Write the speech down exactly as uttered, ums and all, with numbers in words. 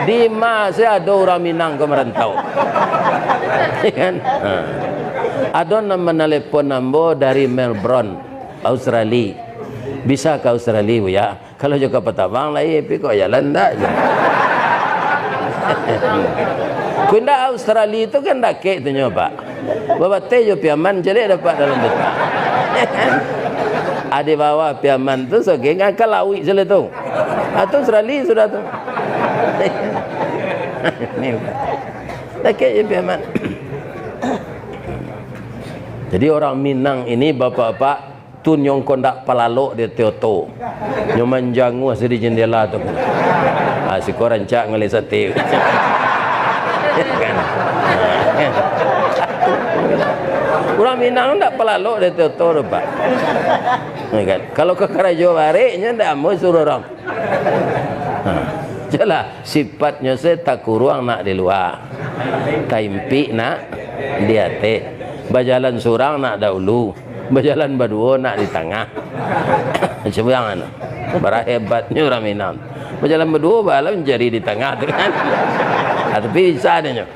Di ma se ado urang Minang ka marantau. Ya kan? Ha. Ado nan manalepon ambo dari Melbourne, Australia. Bisa ka Australia, Buya? Kalau jo kapal tabang lai, tapi kok jalan ndak je. Kok indak, Australia tu kan dakek tu nyo, Pak. Babateh jo Piaman, caliak dapek dalam tu. Ah, di bawah Piaman tu, soge ngangka lauik sale tu. Ah, tu Australia sudah tu. Ni, Pak. Dakek jo Piaman. Jadi, orang Minang ini, bapak-bapak, tu nyongko ndak palalok di ateh oto. Nyo manjanguah se di jendela tu. Ah, siko rancak nguleh sate. Kan? Urang Minang ndak palalok di ateh oto tu, Pak. Ya kan? Kalau ka karajo barek, nyo ndak amuah suruah urang. Ha. Jelah, sifatnyo se takuruang nak di lua, taimpik nak di ateh, bajalan surang nak daulu, bajalan baduo nak di tangah. Cubo bayangkan, bara hebatnyo urang Minang. Bajalan baduo, baa lah mancari di tangah tu kan. Ha, tapi bisa deh nyo.